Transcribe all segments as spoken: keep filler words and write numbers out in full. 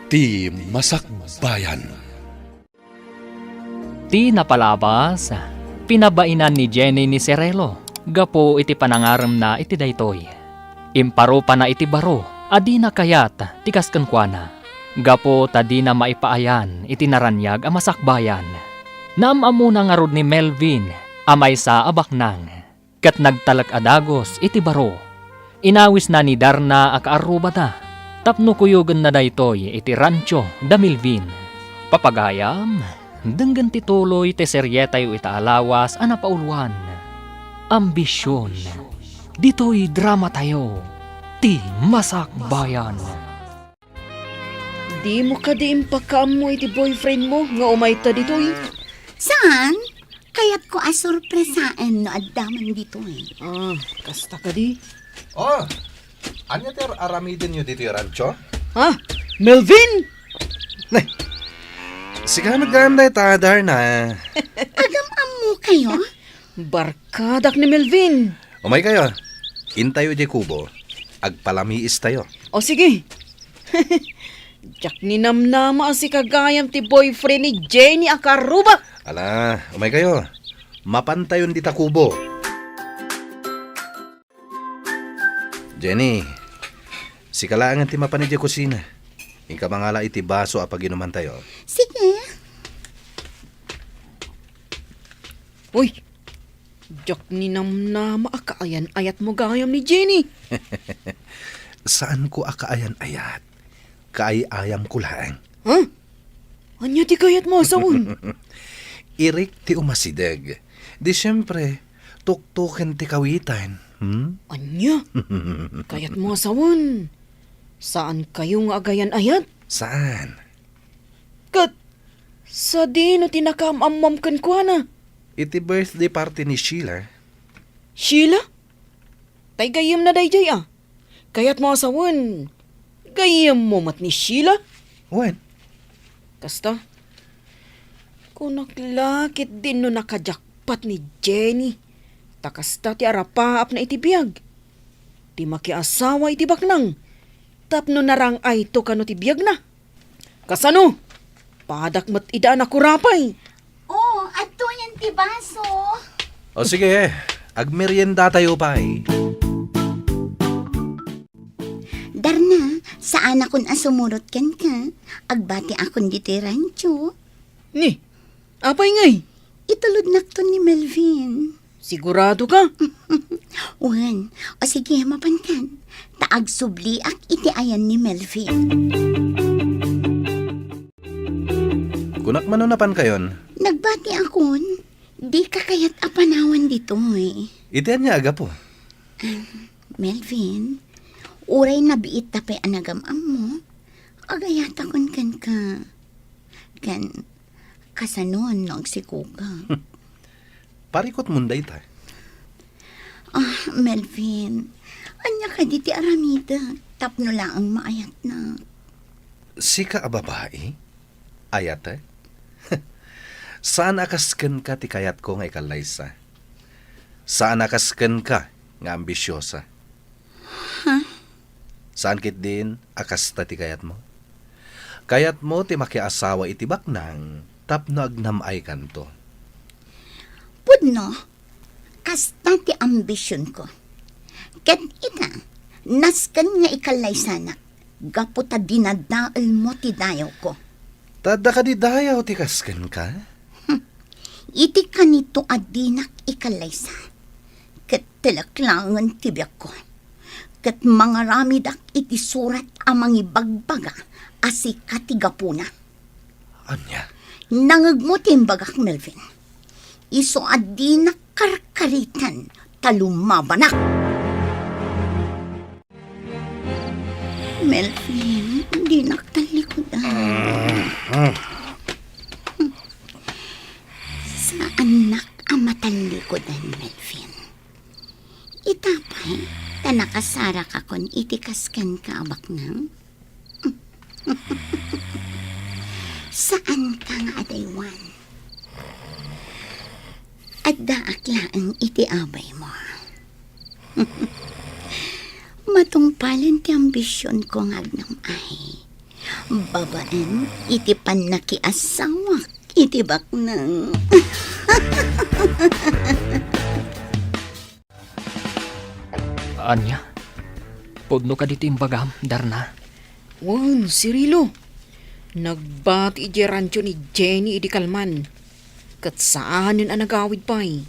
Ti Masakbayan. Ti napalabas, pinabainan ni Jenny ni Cirilo gapu iti panangaremna iti daytoy. Imparupana iti baro a dina kayat ti kas kenkuana, gapu ta dina maipaayan iti naraniag a masakbayan. Naam-ammona ngarud ni Melvin a maysa a baknang. Ket nagtalek a dagus iti baro. Inawisna ni Darna a kaarrubada tapno kuyogenna daytoy iti rancho da Melvin. Papagayam, denggen ti tuloy ti serietayo ita a lawas a napauluan. Ambision. Ditoy dramatayo, ti Masakbayan. Dimo kadi impakaammo iti boyfriend mo nga umayta ditoy? Saan? Kayatko a sorpresaen no adda man ditoy. Ah, kasta kadi? Oh, ania ti ar-aramidenyo ditoy rancho? Ha? Melvin? Nay, sika met gayam dayta, Darna. Agam-ammo kayo? Barkadak ni Melvin. Umay kayo. Intayo idiay kubo. Agpalamiis tayo. O sige. Diak ninamnama a sika gayam ti boyfriend ni Jenny a karrubak. Ala, umay kayo. Mapantayon dita kubo. Jenny, sika laengen ti mapan idiay kusina. Inka mangala iti baso a paginumantayo. Sige. Uy, diak ninamnama a kaayan-ayatmo gayam ni Jenny. Saanko a kaayan-ayat. Kaay-ayamko laeng. Ha? Ania ti kayatmo a sawen? Irik ti umasideg. Di siempre, tuktoken ti kawitan. Hmm? Ania? Kayatmo a sawen? Saankayo nga agayan-ayat? Saan? Ket sadino ti nakaam-ammoam kenkuana? Iti birthday party ni Sheila. Sheila? Tay gayyemna daydiay a. Kayatmo a sawen, gayyemmo met ni Sheila? Wen. Kasta? Kunak la ketdin no nakajakpat ni Jenny. Ta kasta ti arapaapna iti biag. Ti makiasawa iti baknang. Tapno narang-ayto kano ti biagna. Kasano? Padak met ida a nakurapay. Oh, adtoyen ti baso. O sige, agmeriendatayo pay. Darna, saanakon a sumurot kenka. Agbatiakon ditoy rancho. Ni, apay ngay? Itulodnakton ni Melvin. Sigurado ka? Wen, o sige, mapankan. Ta agsubliak iti ayan ni Melvin. Kunak mano napankayon? Nagbatiakon, dika kayat a panawan ditoy. Iti ania a gapu? Melvin, uray nabiitta pay a nagam-ammo, agayatakon kenka. Ken, kasano no agsikoka? Parikutmon dayta. Ah, Melvin, ania kadi ti aramidek tapno laeng maayatnak? Sika a babai? Ayatek? Saan a kas kenka ti kayatko nga ikallaysa. Saan a kas kenka nga ambisiosa. Ha? Saan ketdin a kasta ti kayatmo? Kayatmo ti makiasawa iti baknang tapno agnam-aykanto. Pudno, kasta ti ambisionko. Ket ita, nasken nga ikallaysanak gapu ta dinadaelmo ti dayawko. Ta adda kadi dayaw ti kas kenka? Hmm. Iti kanito a dinak ikallaysa, ket telek laengen ti biagko, ket mangaramidak iti surat a mangibagbaga a sika ti gapuna. Ania? Nangegmo ti imbagak, Melvin. Isu a dinak karkaritan ta lumabanak. Melvin, dinak tallikudan. Saannak a matallikudan, Melvin. Ita pay, ta nakasarakakon iti kas kenka a baknang. Saanka nga adaywan. Addaak laeng iti abaymo. Matungpalen ti ambisionko nga agnam-ay. Babaen iti pannakiasawak iti baknang. Ania? Pudno kadi ti imbagam, Darna? Wen, Cirilo. Nagbati idiay rancho ni Jenny idi kalman. Ket saanen a nagawid pay.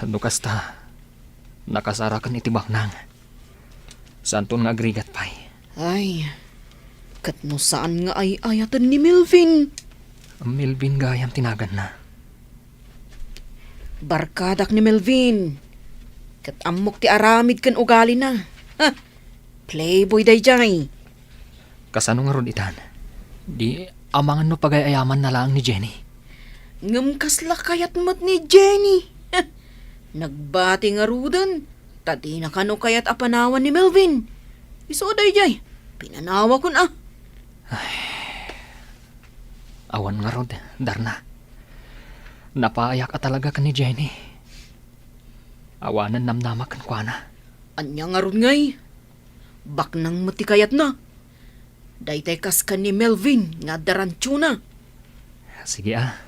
No kasta, nakasaraken iti baknang. Saanton nga agrigat pay. Ay, ket no saan nga ay-ayaten ni Melvin? Melvin gayam ti naganna. Barkadak ni Melvin. Ket ammok ti aramid ken ugalina. Ha! Playboy daydiay. Kasano ngarud itan? Di amangan no pagay-ayamanna laeng ni Jenny. Ngem kasla kayat met ni Jenny. Nagbati ngaruden, ta dina kano kayat a panawan ni Melvin. Isu daydiay, pinanawakon a. Ay. Awan ngarud, Darna. Napaayak a talaga ken ni Jenny. Awanen namnamak kenkuana. Ania ngarud ngay? Baknang met ti kayatna. Daytay kas ken ni Melvin nga adda rantiona. Sige a.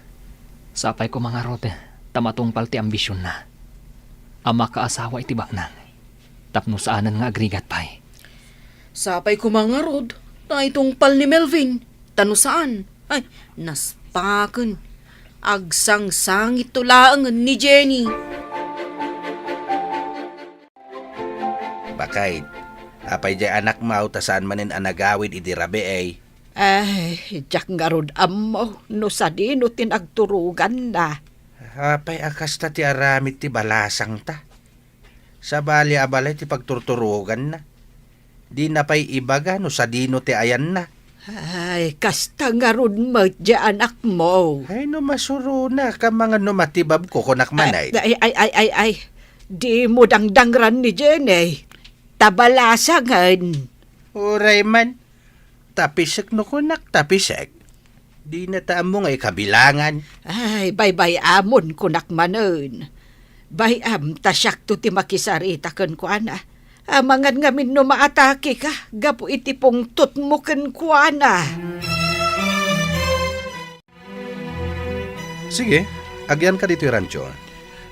Sapay koma ngarud ta matungpal ti ambisionna a makaasawa iti baknang tapno saanen nga agrigat pay. Sapay koma ngarud ta itungpal ni Melvin ta no saan, ay, naspaken. Agsangsangitto laengen ni Jenny. Bakay, apay diay anakmo ta saan manen a nagawid idi rabii? Ay, diak ngarud ammo no sadino ti nagturoganna. Apay a kasta ti aramid ti balasangta? Sabali a balay ti pagturturoganna. Dina pay ibaga no sadino ti ayanna. Ay, kasta ngarud met diay anakmo. Ay, no masurona, kamangan no matibabko, kunak man ay. Ay, ay, ay, ay, ay. Dimo dangdangran ni Jenny. Ta balasangen. Uray man. Tapisek no kunak, tapisek. Dina ta ammo nga ikabilangan. Ay, baybay-amon kunak manen. Bay-am ta siakto ti makisarita kenkuana. Amangan ngamin no maatakeka gapu iti pungtotmo kenkuana. Sige, agyanka ditoy rancho.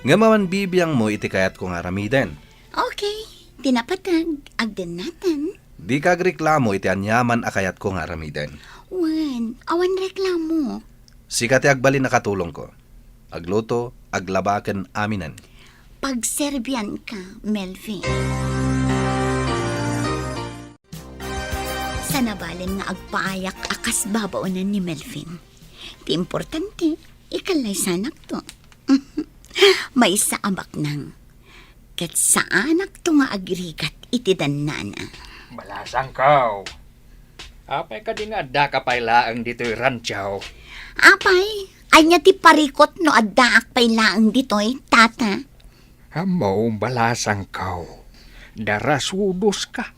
Ngem awan bibiangmo iti kayatko nga aramiden. Okay, ti napateg, agdennatan. Dika agreklamo iti aniaman a kayatko nga aramiden. Wen, awan reklamo. Sika ti agbalin a katulongko. Agluto, aglaba ken aminen. Pagserbianka, Melvin. Sana balen nga agpaayak a kas babaonen ni Melvin. Ti importante, ikallaysanakto. Maysa a baknang. Ket saanakto nga agrigat iti dannana. Balasangko. Apay kadi nga addaka pay laeng ditoy rancho? Apay, ania ti parikut no addaak pay laeng ditoy, Tata? Ammo, balasangko. Darasudoska.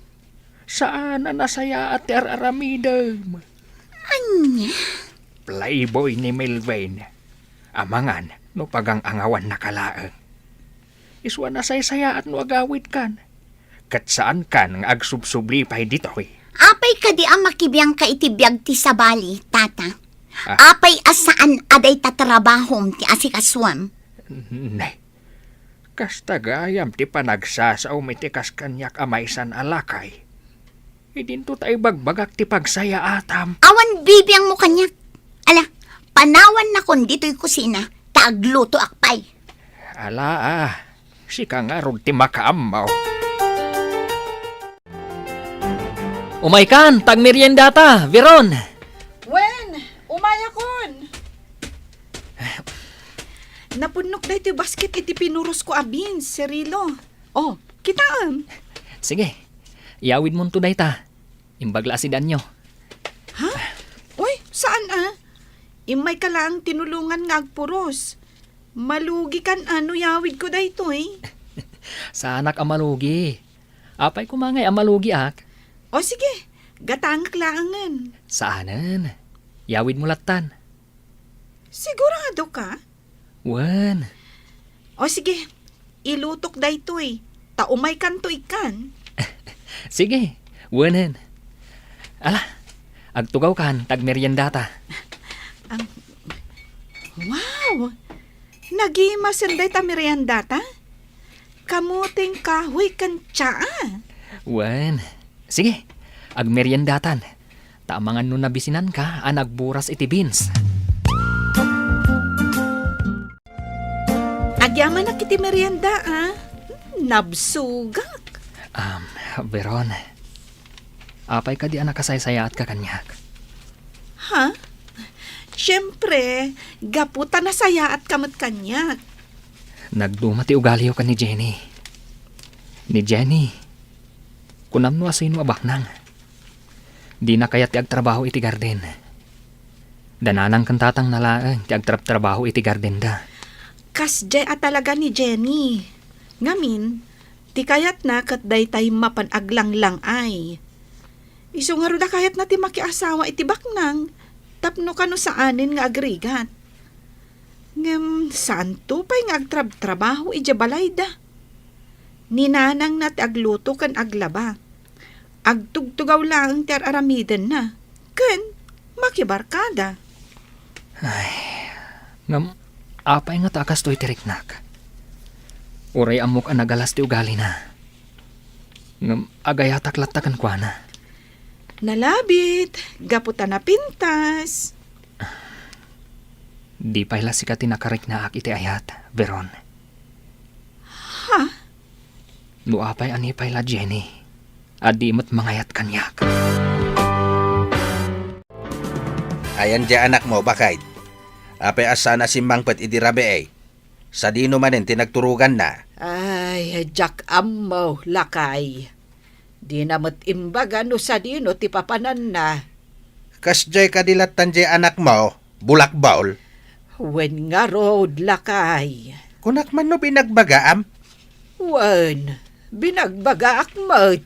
Saan a nasayaat ti ar-aramidem. Ania? Playboy ni Melvin. Amangan no pagang-angawannaka laeng. Isu a nasaysayaat no agawidkan. Ket saankan nga agsubsubli pay ditoy. Apay kadi a makibiangka iti biag ti sabali, Tata? Ah. Apay a saan a dayta trabahom ti asikasuam? Ne. Kasta gayam ti panagsasaom iti kas kaniak a maysan a lakay. Idinto ta ibagbagak ti pagsayaatam. Awan bibiangmo kaniak. Ala, panawannakon ditoy kusina, ta aglutoak pay. Ala, ah, sika ngarud ti makaammo. Umaykan, ta agmeriendata, Veron. Wen, umayakon. Napunnok daytoy basket iti pinurosko a beans, Cirilo. Oh, kitaem. Sige, iyawidmonto dayta. Imbag la a sidanyo. Ha? Uy, saan a? Immayka laeng tinulongan nga agpuros. Malugikan a no iyawidko daytoy. Saanak a malugi. Apay koma ngay a malugiak? O sige, gatangek laengen. Saanen. Iyawidmo lattan. Siguradoka? Wen. O sige, ilutok daytoy, ta umaykanto ikkan. Sige, wenen. Ala, Agtugawkan ta agmeriendata. Ang, wow! Nagimasen dayta meriendata? Kamuting kahoy ken tsaa? Wen. Sige, agmeriendatan. Ta amangan no nabisinanka a nagburas iti beans. Agyamanak iti merienda, a. Nabsugak. Um, Veron, apay kadi a nakasaysayaatka kaniak? Ha? Siempre, gapu ta nasayaatka met kaniak. Nagduma ti ugaliyo ken ni Jenny. Ni Jenny, kunam no asino a baknang. Dina kayat ti agtrabaho iti garden. Da nanang ken tatangna laeng ti agtrabtrabaho iti gardenda. Kasdiay a talaga ni Jenny. Ngamin, ti kayatna ket daytay mapan aglanglang-ay. Isu ngarud a kayatna ti makiasawa iti baknang tapno kano saanen nga agrigat. Ngem saanto pay nga agtrabtrabaho idiay balayda. Ni nanangna ti agluto ken aglaba. Agtugtugaw laeng ti ar-aramidenna, ken makibarkada. Ay, ngem apay ngata a kastoy ti riknak? Uray ammok a nagalas ti ugalina. Ngem agayatak latta kenkuana. Nalabit, gapu ta napintas. Di pay la sika ti nakariknaak iti ayat, Veron. Ha? No apay a ni pay la Jenny, a di met mangayat kaniak. Ayan diay anakmo, baket? Apay a saan a simmangpet idi rabii? Sadino manen ti nagturoganna? Ay, diak ammo, lakay. Dina met imbaga no sadino ti papananna. Kasdiay kadi lattan diay anakmo, bulakbol? Wen ngarud, lakay. Kunak man no binagbagaam? Wen, binagbagaak met.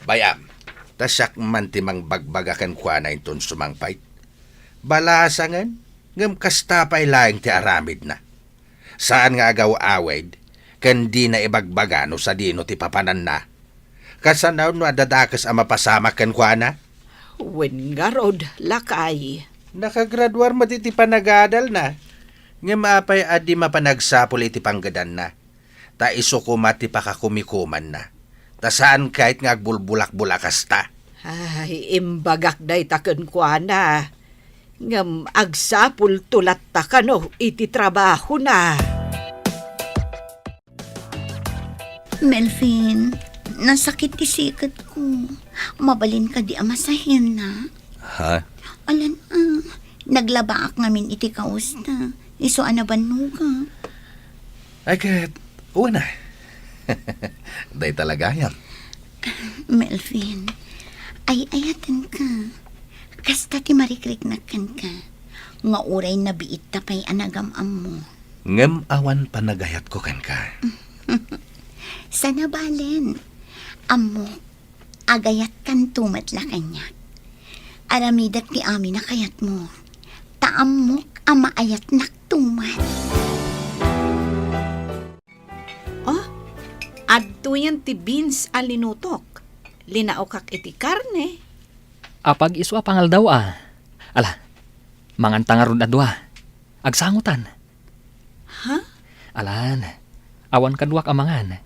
Bay-am, ta siak man ti mangbagbaga kenkuana inton sumangpet. Balasangen, ngem kasta pay laeng ti aramidna. Saan nga agaw-awid, ken dina ibagbaga no sadino ti papananna. Kasano no adda dakes a mapasamak kenkuana? Wen ngarud, lakay. Nakagraduar met iti panagadalna. Ngem apay a di mapan agsapul iti panggedanna? Ta isu koma ti pakakumikumanna. Ta saan ket nga agbulbulakbol a kasta. Ay, imbagak dayta kenkuana. Ngem agsapulto latta kano iti trabahona. Melvin, nasakit ti siketko. Mabalin kadi a masahenna? Ha? Alan, ah, naglabaak ngamin iti kawesta. Isu a nabannogak. Ay, ket, wen a. Dayta la gayam. Melvin, ay-ayatenka. Kasta ti marikriknak kenka. Nga uray nabiitta pay a nagam-ammo. Ngem awan panagayatko kenka. Sana balen. Ammok, agayatkanto met la kaniak. Aramidek ti amin a kayatmo. Ta ammok a maayatnakto met. Oh, adtoyen ti beans a linutok. Linaokak iti karne. Apag-isu a pangaldaw a. Ala, manganta ngarud a dua. Agsangotan. Ha? Alan, awan kaduak a mangan.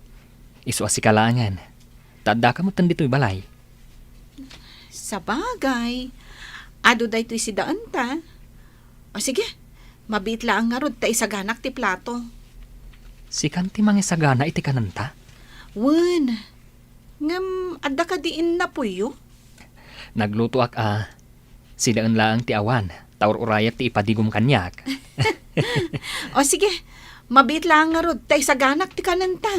Isu a sika laengen. Ta addaka metten ditoy balay. Sabagay, adu daytoy sidaenta. O sige, mabiit laeng ngarud ta isaganak ti plato. Sikan ti mangisagana iti kanenta? Wen, ngem adda kadi innapoyyo? Naglutoak a, sidaen laeng ti awan, ta ur-urayek ti ipadigom kaniak. O sige, mabiit laeng ngarud ta isaganak ti kanenta.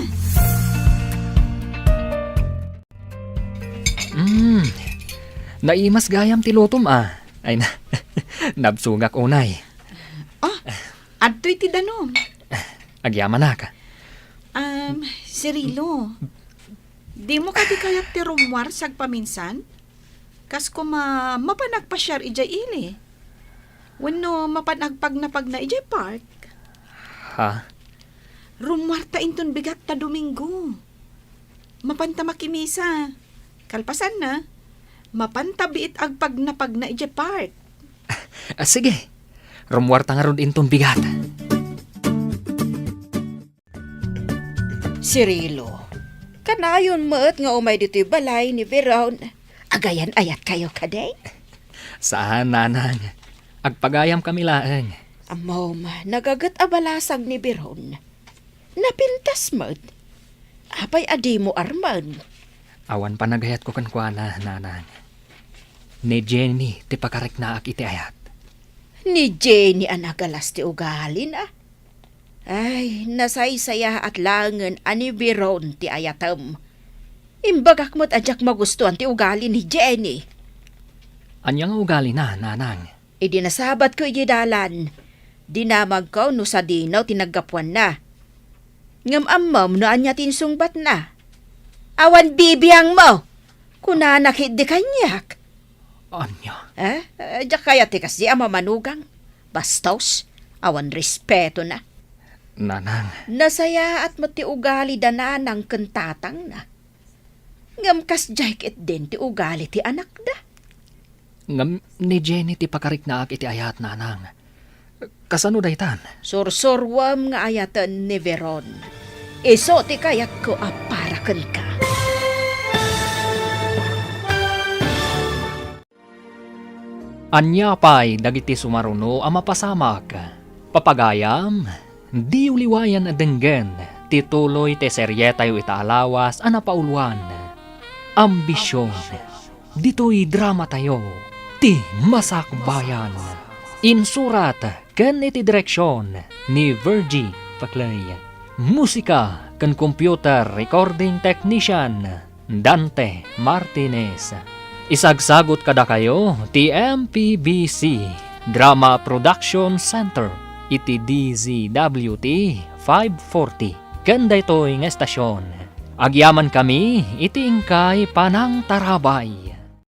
Mm, naimas gayam ti lutom a. Ay na, nabsugak unay. Oh, adtoy ti danum. Agyamanak. Um, Cirilo, dimo kadi kayat ti rummuar sagpaminsan? Kas koma, mapan agpasiar idiay ili. Wenno mapan agpagnapagna idiay park. Ha? Rummuarta inton bigat ta Domingo. Mapanta makimisa. Kalpasanna, Mapanta biit agpagnapagna idiay park. Ah, sige. Rummuarta ngarud inton bigat. Cirilo, kanayon met nga umay ditoy balay ni Veron. Agayan-ayatkayo kadi? Saan, nanang. Agpagayamkami laeng. Ammom, nagaget a balasag ni Veron. Napintas met. Apay a dimo armen? Awan panagayatko kenkuana, nanang. Ni Jenny ti pakariknaak iti ayat. Ni Jenny a nagalas ti ugalina? Ay, nasaysayaat laengen a ni Veron ti ayatem. Imbagak met a diak magustuan ti ugali ni Jenny. Ania nga ugalina, nanang? Idi nasabatko idiay dalan, dinamagko no sadino ti naggapuanna. Ngem ammom no ania ti insungbatna? Awan bibiangmo! Kunana ketdi kaniak. Ania? Eh, eh, diak kayat ti kasdi a mamanugang. Bastos, awan respetona. Nanang. Nasayaat met ti ugali da nanang ken tatangna. Ngem kasdiay ketdin ti ugali ti anakda. Ngem ni Jenny ti pakariknaak iti ayat, nanang. Kasano daytan? Sursuruem nga ayaten ni Veron. Isu ti kayatko a para kenka. Ania pay dagiti sumaruno a mapasamak? Papagayam, diyo liwayan a denggen ti tuloy ti serietayo ita a lawas a napauluan, Ambision. Ditoy dramatayo, Ti Masakbayan. Insurat ken iti direksion ni Virgie Paclay. Musika ken computer recording technician, Dante Martinez. Isagsagut kadakayo ti M P B C Drama Production Center iti D Z W T five forty ken daytoy nga estasion. Agyamankami iti inkay panangtarabay.